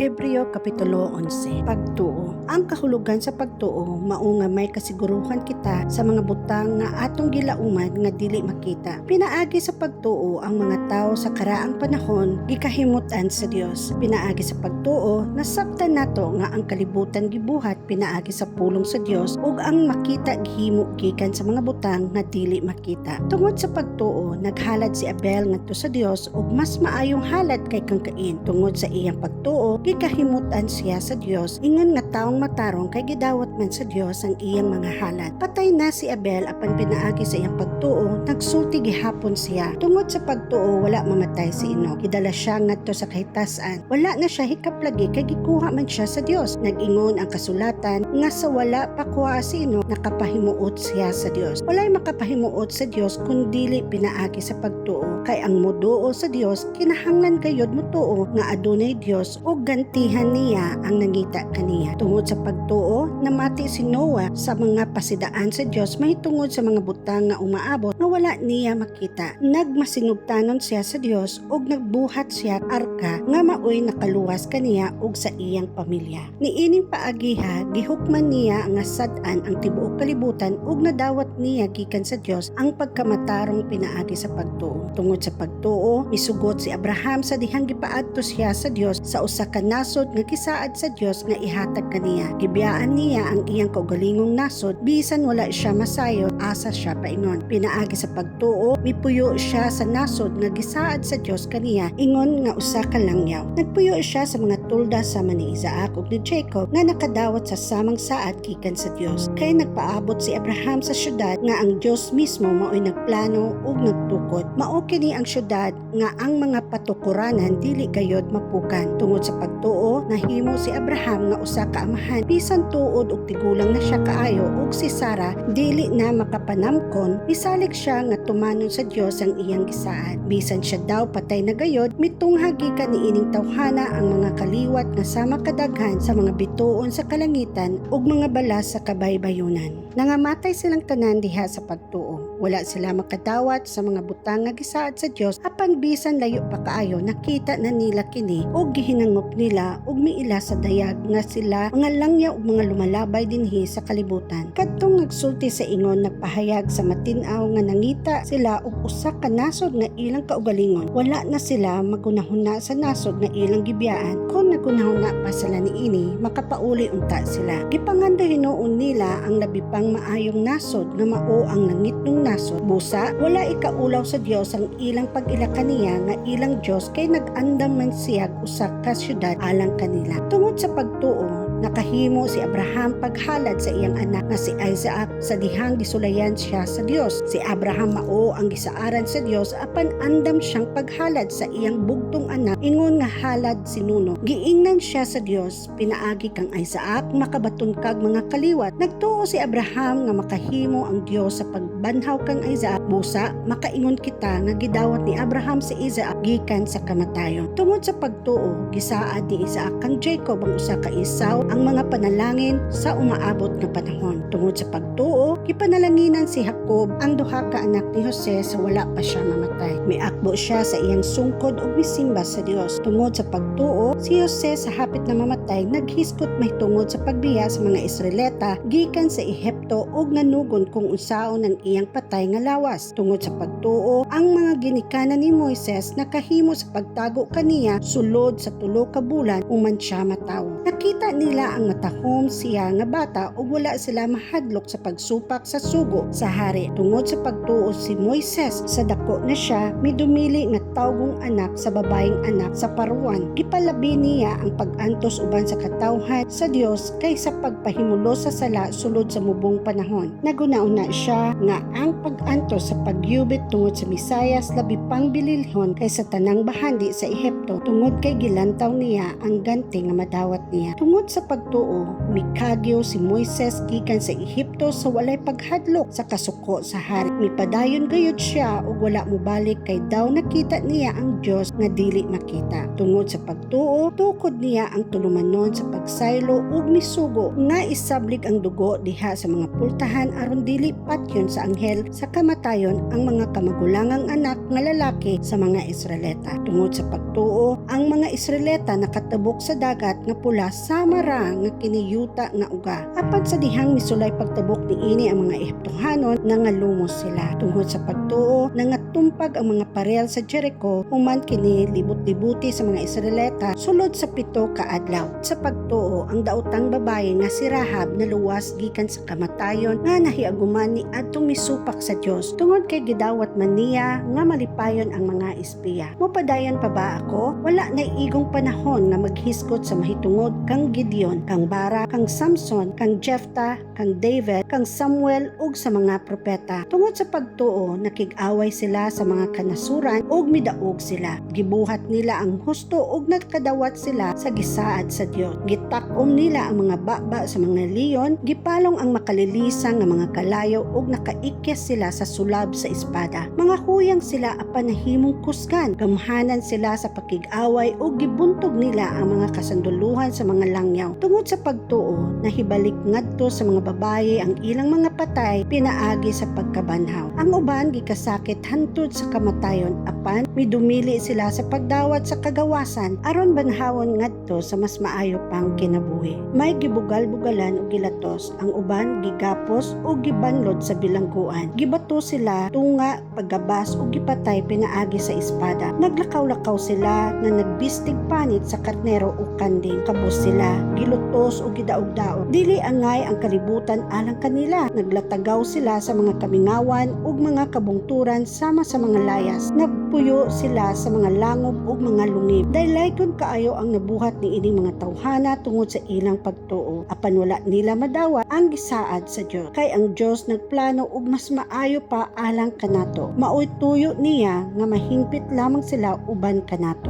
Hebreo Kapitulo 11. Pagtuo. Ang kahulugan sa pagtuo mao nga may kasiguruhan kita sa mga butang nga atong gilauman nga dili makita. Pinaagi sa pagtuo, ang mga tao sa karaang panahon gikahimut-an sa Dios. Pinaagi sa pagtuo, nasabtan nato nga ang kalibutan gibuhat pinaagi sa pulong sa Dios ug ang makita gihimo gikan sa mga butang nga dili makita. Tungod sa pagtuo, naghalad si Abel ngadto sa Dios og mas maayong halad kay kang Cain. Tungod sa iyang pagtuo, gikahimut-an siya sa Dios ingon nga taong matarong kay gidawat man sa Dios ang iyang mga halad. Patay na si Abel, apan pinaagi sa iyang pagtuo, nagsulti gihapon siya. Tungod sa pagtuo, wala mamatay si Enoch. Gidala siya ngadto sa kahitasan. Wala na siya hikaplagi kay gikuha man siya sa Dios. Nag-ingon ang kasulatan nga sa wala pa kuha si Enoch, nakapahimuot siya sa Dios. Walay makapahimuot sa Dios kun dili pinaagi sa pagtuo, kay ang moduol sa Dios kinahanglan gayud motuo nga adunay Dios ug gantihan niya ang nangita kaniya. Tungod sa pagtuo, namati si Noah sa mga pasidaan sa Dios mahitungod sa mga butang nga umaabot nga wala niya makita. Nagmasinugtanon siya sa Dios ug nagbuhat siya arka nga maoy nakaluwas kaniya ug sa iyang pamilya. Niining paagiha, gihukman niya nga sad-an ang tibuok kalibutan ug nadawat niya gikan sa Dios ang pagkamatarong pinaagi sa pagtuo. Tungod sa pagtuo, misugot si Abraham sa dihang gipaadto siya sa Dios sa usa ka nasod nga gisaad sa Dios nga ihatag kaniya. Gibiyaan niya ang iyang kaugalingong nasod bisan wala siya masayod asa siya paingon. Pinaagi sa pagtuo, mipuyo siya sa nasod nga gisaad sa Dios kaniya ingon nga usa ka langyaw. Nagpuyo siya sa mga tulda sama ni Isaac ug ni Jacob nga nakadawat sa samang saad gikan sa Dios. Kay nagpaabot si Abraham sa syudad nga ang Dios mismo mao'y nagplano ug nagtukod. Mao kini ang syudad nga ang mga patukuranan dili gayod mapukan. Tungod sa pagtuo, nahimo si Abraham nga usa ka amahan bisan tuod og tigulang na siya kaayo ug si Sara dili na makapanamkon. Misalig siya nga tumanon sa Dios ang iyang gisaad. Bisan siya daw patay na gayod, mitungha gikan niining tawhana ang mga kaliwat nga sama kadaghan sa mga bituon sa kalangitan ug mga balas sa kabaybayunan. Nangamatay silang tanan diha sa pagtuo. Wala sila makadawat sa mga butang nga gisaad sa Dios, apan bisan layo pa kaayo, nakita na nila kini ug gihinangop nila ug miila sa dayag nga sila mga langyaw ug mga lumalabay dinhi sa kalibutan. Kadtong nagsulti sa ingon nagpahayag sa matin-aw nga nangita sila og usa ka nasod nga ilang kaugalingon. Wala na sila magunahuna sa nasod nga ilang gibiyaan. Kung nagunahuna pa sila niini, makapauli unta sila. Gipangando hinuon nila ang labi pang maayong nasod nga mao ang langitnong nasod. Busa, wala ikaulaw sa Dios ang ilang pag-ila kaniya nga ilang Dios kay nag-andam man siya usa ka syudad alang kanila. Tungod sa pagtuo, nakahimo si Abraham paghalad sa iyang anak nga si Isaac sa dihang gisulayan siya sa Dios. Si Abraham mao ang gisaaran sa Dios apan andam siyang paghalad sa iyang bugtong anak ingon nga halad sinuno. Giingnan siya sa Dios, "Pinaagi kang Isaac makabaton kag mga kaliwat." Nagtuo si Abraham nga makahimo ang Dios sa pagbanhaw kang Isaac. Busa, makaingon kita nga gidawat ni Abraham si Isaac gikan sa kamatayon. Tungod sa pagtuo, gisaad ni Isaac kang Jacob ang usa ka Esau ang mga panalangin sa umaabot nga panahon. Tungod sa pagtuo, gipanalanginan si Jacob ang duha ka anak ni Jose sa wala pa siya mamatay. Miakbo siya sa iyang sungkod ug misimba sa Dios. Tungod sa pagtuo, si Jose sa hapit na mamatay naghisgot mahitungod sa pagbiya sa mga Israelita gikan sa Ehipto ug nanugon kung unsaon ang iyang patay nga lawas. Tungod sa pagtuo, ang mga ginikanan ni Moises nakahimo sa pagtago kaniya sulod sa 3 ka bulan human siya matawo. Nakita nila ang matahom siya nga bata ug wala sila mahadlok sa pagsupak sa sugo sa hari. Tungod sa pagtuo, si Moises sa dako na siya midumili nga tawgong anak sa babaeng anak sa paruan. Gipalabi niya ang pag-antos uban sa katawhan sa Dios kaysa pagpahimulos sa sala sulod sa mubong panahon. Naguna-una siya nga ang pag-antos sa pagyubit tungod sa Mesayas labi pang bililhon kaysa tanang bahandi sa Ehipto tungod kay gilantaw niya ang ganti nga madawat niya. Tungod sa pagtuo, mikagyo si Moises gikan sa Ehipto sa walay paghadlok sa kasuko sa hari. Mipadayon gayud siya ug wala mobalik kay daw nakita niya ang Dios nga dili makita. Tungod sa pagtuo, tukod niya ang tulumanon sa pagsaylo ug misugo nga isablig ang dugo diha sa mga pultahan aron dili patyon sa anghel sa kamatayon ang mga kamagulangang anak nga lalaki sa mga Israelita. Tungod sa pagtuo, ang mga Israelita nakatabok sa Dagat nga Pula sama ra nga kini yuta nga uga. Apan sa dihang misulay pagtabok niini ang mga Ehiptohanon, nangalumos sila. Tungod sa pagtuo, nangatumpag ang mga parel sa Jericho human kini libot-libuti sa mga Israelita sulod sa 7 ka adlaw. Sa pagtuo, ang daotang babaye nga si Rahab naluwas gikan sa kamatayon nga nahiaguman ni adtong misupak sa Dios tungod kay gidawat man niya nga malipayon ang mga espiya. Mopadayon pa ba ako? Wala na igong panahon nga maghisgot sa mahitungod kang Gideon, kang Barak, kang Samson, kang Jephthah, kang David, kang Samuel ug sa mga propeta. Tungod sa pagtuo, nakig-away sila sa mga kanasuran ug midaog sila. Gibuhat nila ang husto ug nakadawat sila sa gisaad sa Dios. Gitak-om nila ang mga baba sa mga leon, gipalong ang makalilisang nga mga kalayo ug nakaikyas sila sa sulab sa espada. Mga huyang sila apan nahimong kusgan, gamhanan sila sa pakig-away ug gibuntog nila ang mga kasanduluhan sa mga langyaw. Tungod sa pagtuo, nahibalik ngadto sa mga babaye ang ilang mga patay pinaagi sa pagkabanhaw. Ang uban gikasakit hantod sa kamatayon apan midumili sila sa pagdawat sa kagawasan aron banhawon ngadto sa mas maayo pang kinabuhi. May gibugal-bugalan og gilatos, ang uban gigapos o gibanlod sa bilangguan. Gibato sila tunga paggabas o gipatay pinaagi sa espada. Naglakaw-lakaw sila nga nagbistig panit sa karnero o kanding. Kabus sila, gilutos o gidaog-daog. Dili angay ang kalibutan alang kanila. Naglatagaw sila sa mga kamingawan ug mga kabungturan sama sa mga layas. Nagpuyo sila sa mga langob ug mga lungib. Daylaykon kaayo ang nabuhat ni ining mga tawhana tungod sa ilang pagtuo. Apan wala nila madawat ang gisaad sa Dios. Kay ang Dios nagplano og mas maayo pa alang kanato. Maoy tuyo niya nga mahingpit lamang sila uban kanato.